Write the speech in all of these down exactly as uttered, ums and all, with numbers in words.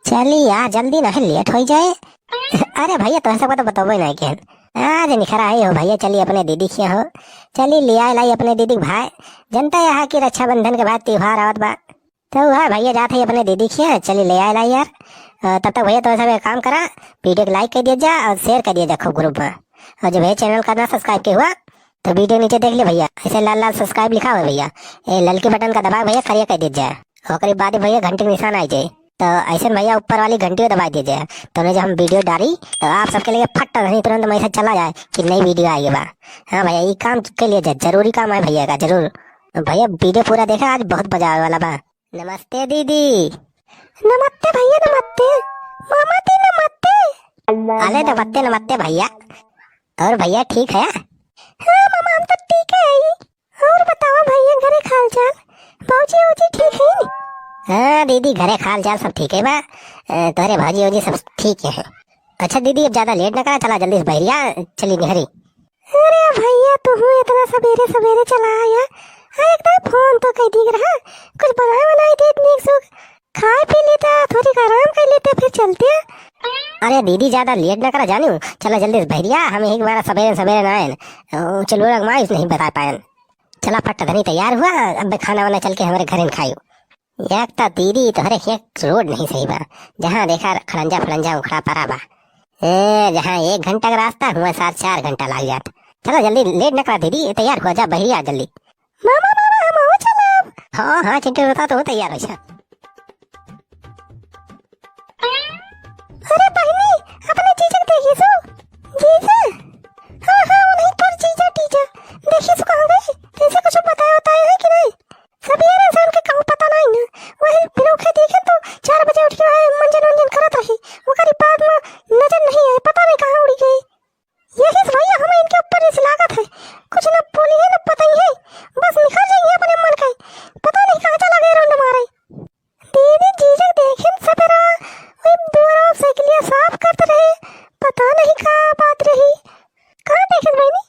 चली यार, जल्दी नाहीं, लेट होइ जाए। अरे भइया, तोहरे सबका तो बतौबे नाहीं किहन। आज निखरा आई हो भइया, चली अपने दीदी किहाँ हो। चली लियाइ लाई अपने दीदी के भाई। जनता यहाँ कि रक्षाबंधन के बाद त्योहार आवत बा। तो वह भइया जात है अपने दीदी किहाँ, चली लियाइ लाई यार। अ, तब तक भइया तोहरे सब एक काम करा, video के like कइ दिया जा और share कइ दिया जा खूब group में। और जो भइया channel का ना subscribe किहे हुआ, तो video नीचे देख ले भइया, ऐसे लाल लाल subscribe लिखा हुआ है भइया, ए ललकी button का दबा भइया, करिया कइ दिया जा। ओकरे बाद भइया घंटी के निशान आइ जाए। तो ऐसे भइया ऊपर वाली घंटी को दबा दिया जा, तो उन्हें जब हम video डाली तो आप सबके लिए फट नहीं तुरंत मैसेज चला जाए कि नई video आई बा। हाँ भइया, ये काम के लिए जा, जरूरी काम है भइया का, जरूर। भइया video पूरा देखा, आज बहुत मजा आवे वाला बा। नमस्ते दीदी। नमस्ते भइया, नमस्ते। मामा दी नमस्ते। अरे नमस्ते, नमस्ते भइया। और भइया ठीक है? हाँ मामा, हम तो ठीक है। और बतावा भइया, घरे के हाल चाल? भौजी औजी ठीक है? हाँ दीदी, घरे के हाल चाल सब ठीक है बा। अ, तोहरे भौजी औजी सब ठीक है। अच्छा दीदी, अब ज्यादा लेट ना करा, चला जल्दी से बहरिया चली निहरी। अरे भइया, तू हूँ इतना सबेरे सबेरे चला आया। हाँ, एक दाईं फोन तो कइ दी रहा, कुछ बनाए बनाए देत नीक सुख, खाए पी लेता, थोड़ी आराम कइ लेता, फिर चलते। अरे दीदी, ज्यादा लेट ना करा जानू, चला जल्दी से बहरिया, हम एक बार सबेरे सबेरे ना आएन, चलबुलवा के माई से नहीं बताइ पाएन। चला फट धनी तैयार हुआ, अब खाना वाना चल के हमरे घरे खायू। एक तो दीदी तोहरे एक रोड नहीं सही बा, जहाँ देखा खड़ंजा फड़ंजा उखड़ा पड़ा बा। ए, जहाँ एक घंटा का रास्ता हुआ सात चार घंटा लाग जात। चला जल्दी, लेट न करा दीदी, तैयार हो जा, बहरी आ जल्दी। मामा, मामा, हम आओ चलब। हाँ, हाँ, चिंटू, बता तो तैयार हो जा। अरे बहिनी, अपने जीजा के देखी सो? जीजा? हाँ, हाँ, वो नहीं तोर जीजा, जीजा। देखी सो कहाँ गई? कैसे कुछ बताया, बताया है कि नहीं? सबेरे से उनके कहूँ पता नहीं ना। वही बिनौखे देखे तो चार बजे उठ के वही मंजन वंजन करत रही। ओकरी बाद में नजर नहीं आए, पता नहीं कहाँ उड़ी गई। यही से भइया हमें इनके ऊपर रिस लागत है। कुछ न बोली है, न बताई है। बस निकल जाइए अपने मन के। पता नहीं कहाँ चला गए रौंद मारे। दीदी जीजा देखे सबेरा, वही दुआरा साइकिलिया साफ करत रहे। पता नहीं का बात रही। कहाँ देखे बहिनी?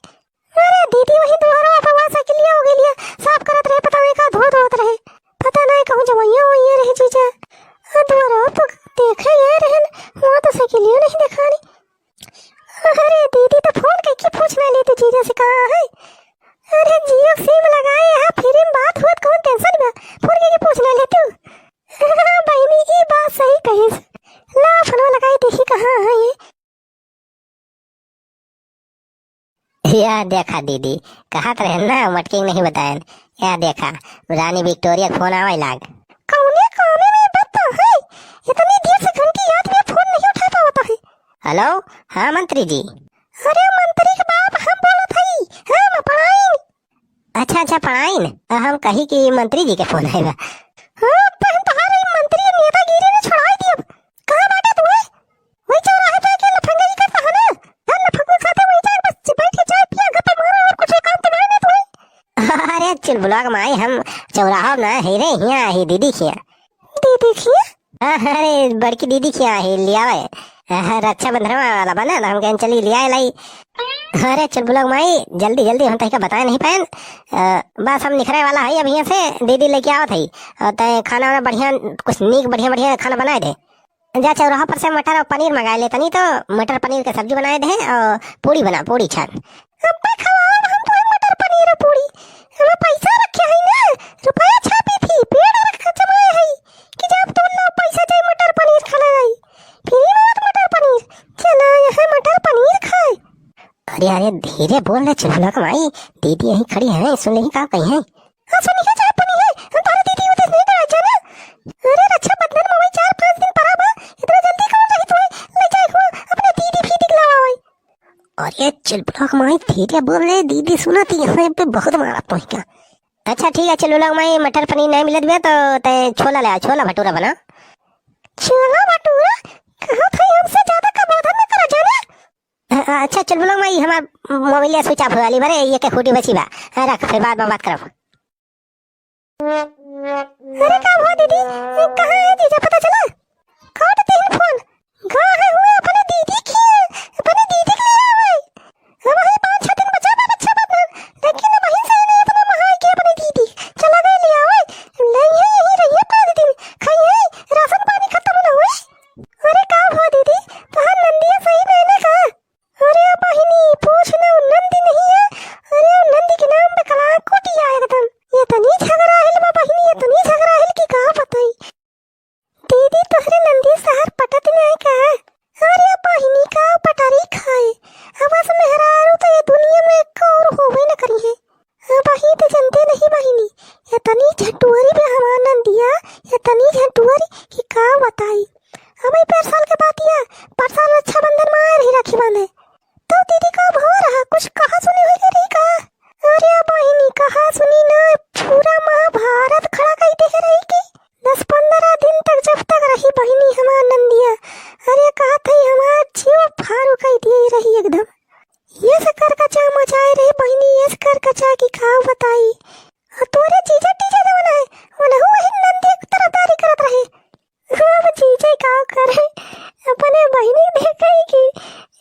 अरे दीदी, वही दुआरवा पे वहाँ साइकिलिया हो गइलिया, साफ करत रहे, पता नहीं का धोत होत रहे, पता नहीं कहूँ जवइया वइया रहे जीजा। आ दुआरवा पे देखे ये रहन, वहाँ तो साइकिलियो नहीं देखानी। अरे दीदी, तो फोन करके पूछ ना लेते जीजा से कहाँ है। अरे जियो सिम लगाए हैं, फ्री में बात होत, कौन टेंशन बा, फोन करके पूछ ना लेते। बहिनी, ई बात सही कहिस। ला फोनवा लगाई, देखी कहाँ है ये। या देखा दीदी, कहत रहे ना मटकी नहीं बताएन। या देखा, रानी विक्टोरिया के फोन आवे लाग। कौने कामे में बता है? इतनी देर से घंटी याद में फोन नहीं उठा पावत है। हेलो, हाँ मंत्री जी। अरे मंत्री के बाप, हम बोलत हई, हम पढ़ाई। अच्छा, अच्छा, पढ़ाइन। अ, हम कही कि मंत्री जी के फोन आए बा। हाँ, तो हम तोहार ई मंत्री नेतागिरी ने छोड़ाई दियब। कहाँ बाटे तू, हैं? वही चौराहे पे के लफंगरी करता है ना? हर लफंगों के साथे वही जाके बस बैठ के चाय पिया, गप्पे मारा और कुछ काम तो नहीं ना तू, हैं? अरे चुलबुला के माई, हम चौराहा ना है रे, हियाँ ही दीदी खिया। दीदी खिया? हाँ, अरे, बड़की दीदी खिया ही लियावे। हाँ, रक्षाबंधन वाला बना, तो हम कहें, "चली लियाए लाई।" अरे, चुलबुला के माई, जल्दी, जल्दी, हम तहिका बताए नहीं पाएन। अ, बस हम निकरे वाला है अब यहाँ से, दीदी लेके आवत है। और तय खाना वाना बढ़िया, कुछ नीक बढ़िया, बढ़िया खाना बनाए दे। जा चौराहा पर से मटर और पनीर मंगाए ले तनी, तो मटर पनीर के सब्जी बनाए दे और पूड़ी बना, पूड़ी छान। अब्बे खवाओ हम तो मटर पनीर और पूड़ी। हमें पैसा रखे है ना, रुपया छापी थी, पेड़ रख जमाए है कि जब तुम लोग पैसा जाए मटर पनीर खाना जाए। फ्री में मत मटर पनीर, चला यहाँ मटर पनीर खाए। अरे, अरे, धीरे बोल रे चुलबुला के माई, दीदी यहीं खड़ी है, सुन नहीं का कही है। हाँ, सुनी है, चाहे पुनी है, हम तारे दीदी उधर नहीं डरा जाना। अरे, रक्षाबंधन में वही चार पाँच दिन पड़ा बा, इतना जल्दी कौन रही तू, ले जाए हुआ, अपने दीदी फीदी के लावा वही। अरे चुलबुला के माई, धीरे बोल रे, दीदी सुनत ही है, पे बहुत मारा तोहिका। अच्छा ठीक है चुलबुला के माई, मटर पनीर नहीं मिलत बे तो ते छोला ले आ, छोला भटूरा बना। छोला भटूरा? कहा था हमसे ज्यादा का बोधन में करा जाना। अ-, अ-, अच्छा चुलबुला के माई, हमार मोबाइल switch off हो वाली बरे, ये के खूटी बची बा। हाँ, रख, फिर बाद में बात करब। अरे का हुआ दीदी, कहाँ है जीजा, पता चला? काट देहिन फोन। गा है हुए अपने दीदी की, अपने दीदी के लिए आवे। अब वही पाँच छह दिन बचा बा रक्षाबंधन, लेकिन वही से नहीं इतना महाई के अपने दीदी चला गए ले आवे। नहीं है यही रहिए पाँच दिन, खाई है, राशन पानी खत्म न होई। बचा की का बताई। और तोरे जीजा टीजा जवन है, उनहु वही नंदी की तरफदारी करत रहे। अब जीजा का करे, अपने बहिनी देखे कि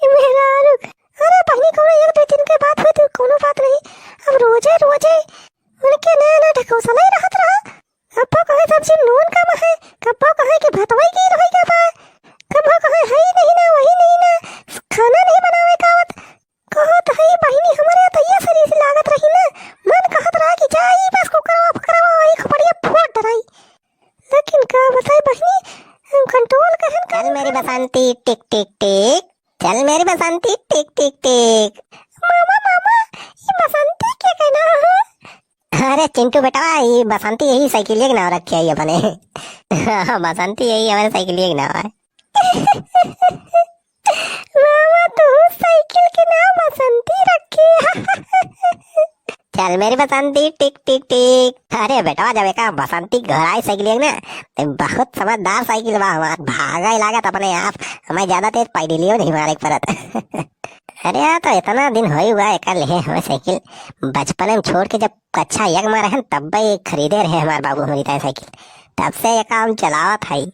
मेहरारू। अरे बहिनी, कौनो एक दो दिन के बात होई तो कौनो बात नहीं। अब रोजे रोजे उनके नया नया ढकोसला ही रहत रहा। कब्बो कहे सब्जी में नून कम है, कब्बो कहे कि भतवा ही गील होई गवा बा, कब्बो कहे हई नहीं ना, वही नहीं ना, खाना नहीं बनावे का आवत। कहत हई बहिनी, हमरे तो ये शरीर से लागत रही ना, मन कहत रहा कि जा ई बस कुकरवा फकरवा और ई खोपड़िया फोड़ डराई। लेकिन का बताई बहिनी, हम कंट्रोल करन का। चल मेरी बसंती टिक टिक टिक, चल मेरी बसंती टिक टिक टिक। मामा, मामा, ई बसंती के कहना है? अरे चिंटू बेटवा, ई बसंती यही साइकिलिया के नाव रखे है अपने। हाँ, बसंती यही हमारे साइकिलिया के नाव है। मामा, तू साइकिल के नाम बसंती रखे है। चल मेरी बसंती टिक टिक टिक। अरे बेटवा, जब एका बसंती घराई साइकिल है ना, तो बहुत समझदार साइकिल बा हमार, भागा ही लागत अपने आप, हमें ज्यादा तेज पैडलियो नहीं मारे के पड़त। अरे यार, तो इतना दिन होई हुआ एका लेहे हमें साइकिल, बचपन में छोड़ के जब कक्षा एक में रहन तब ही खरीदे रहे हमार बाबू हमारी ताई साइकिल, तब से एका हम चलावत हई।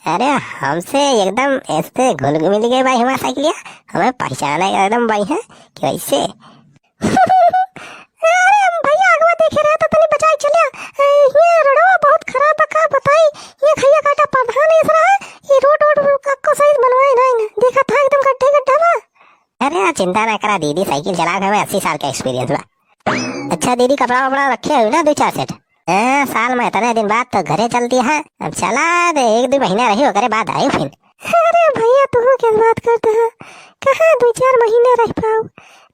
अरे हमसे एकदम ऐसे घुल मिल गए भाई हमार साइकिलिया, हमें पहचाना एकदम भाई है कि वैसे। अरे हम भैया अगवा देखे रहे तो तनी बचाई चलिया। ए, ये रोडवा बहुत खराब बा, का बताई। ये भैया काटा प्रधान ऐसा रहा, ये रोड, रोड, रोड का को सही बनवाए नहीं ना। देखा था एकदम गड्ढे गड्ढा बा। अरे यार चिंता ना करा दीदी, साइकिल चला के हमें अस्सी साल का एक्सपीरियंस बा। अच्छा दीदी, कपड़ा वपड़ा रखे हो ना दो चार सेट? हाँ, साल में इतने दिन बाद तो घरे चलती है, अब चला दे, एक दो महीना रही, ओकरे बाद आए फिर। अरे भैया, तू के बात करते हैं, कहाँ दो चार महीने रह पाओ?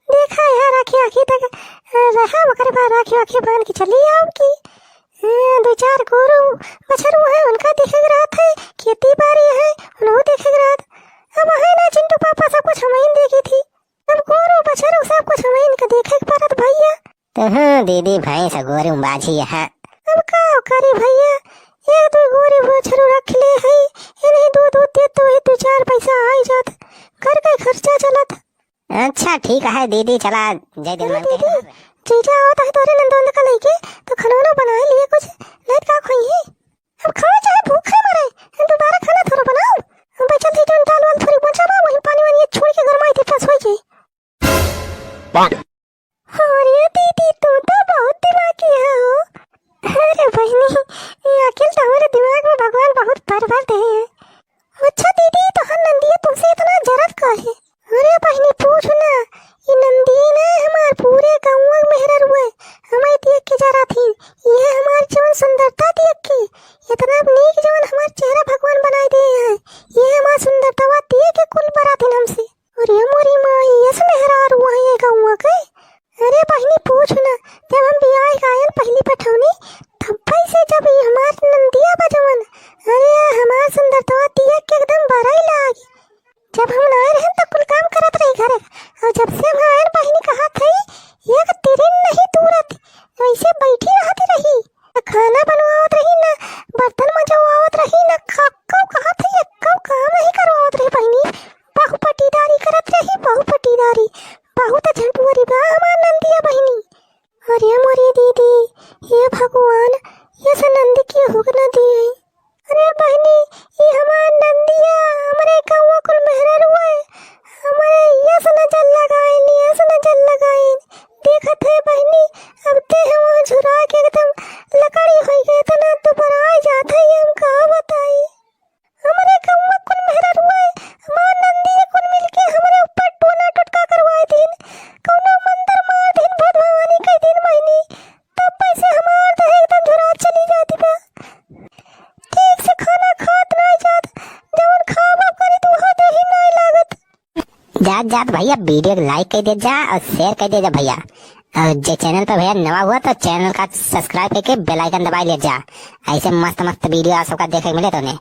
देखा यहाँ राखी आखी तक, अ, रहा, ओकरे बाद राखी आखी बांध के चली आओ की। अ, दो चार गोरू बछरू है, उनका देखे के रहत है, खेती बाड़ी है, उनको देखे के रहत। अब है ना चिंटू पापा, सब कुछ हम ही देखी थी। अब गोरू बछरू सब कुछ हम ही इनका देखे के पड़त भैया। तो हाँ दीदी, भैंस गोरू बाझी है। अब का करी भैया, एक दो गोरू बछरू रख ले है, इन्हें दूध दूध देत तो वही दो चार पैसा आई जात, घर का खर्चा चलत। अच्छा ठीक है दीदी, चला जय दिन अरे मन के दीदी, जीजा आवत है तोरे नंदोंद का लेके, तो खाना वाना बना लिए कुछ, नहीं का खोई है। अब खाओ चाहे भूखे मरे, दोबारा खाना थोड़ा बनाओ। अब चल ठीक है, दाल वाल थोड़ी बचा बा, वही पानी वानी छोड़ के गरमाई थी, बस हो जाए। अरे दीदी, तू तो बहुत दिमागी है हो। अरे बहिनी, ये अकिल तो हमारे दिमाग में भगवान बहुत भर भर दे हैं। अच्छा दीदी, तोहर नंदिया तुमसे इतना जरत का है? अरे बहिनी, पूछ ना, ये नंदी ना हमार पूरे गाँव में मेहरारू है, हमें देख के जरत ही। ये हमार जवन सुंदरता देख के, इतना नीक जवन हमार चेहरा भगवान बनाए दिए हैं, ये हमार सुंदरता देख के कुल बरातिन हमसे। अरे मोरी माई, यस मेहरारू है ये गौवा के। अरे बहिनी पूछ ना, जब हम बियाह के आयल पहली पठौनी, तब से जब ये हमार नंदिया बजवन, अरे हमार सुंदरतवा दिया के एकदम बराई लाग। जब हम ना रहन त कुल काम करत रही घरे, और जब से हम आयल बहिनी कहा थई, एक तिरिन नहीं तूरत, ऐसे बैठी रहती रही। ना खाना बनवावत रही, ना बर्तन मजवावत रही, ना कक्को कहत है, एक्को काम नहीं करवावत रही बहिनी। बहु पटीदारी करत रही, बहु पटीदारी। बहुत झंटुअरी बा हमार नंदिया बहिनी। अरे मोरी दीदी, हे भगवान, ये से नंदी की हुक न दिए। अरे बहिनी, ये हमार नंदिया, हमरे गौवा कुल मेहरारू है, हमरे यस नजर लगाइन, यस नजर लगाइन। देखत है बहिनी, अब देह वहाँ झुरा के एकदम लकड़ी होई गए, इतना दुबराए जात है, ये हम का बताई। हमरे गौवा कुल मेहरारू है, हमार नंदिया कुल मिलके हमरे ऊपर टोना टोटका करवाए दिन, कौनो मंदिर मार दिन, भूत भवानी कह दिन बहिनी। तब से हमार देह एकदम झुरा चली जाती बा। ठीक से खाना खात नाई जात, जवन खाबो करी तो वह देही नाई लागत। जात जात भैया वीडियो को लाइक कर दे जा और शेयर कर दे जा भैया। और जे चैनल पर भैया नवा हुआ तो चैनल का सब्सक्राइब करके बेल आइकन दबाई ले जा, ऐसे मस्त मस्त वीडियो आप सबका देखे के मिले तो ने।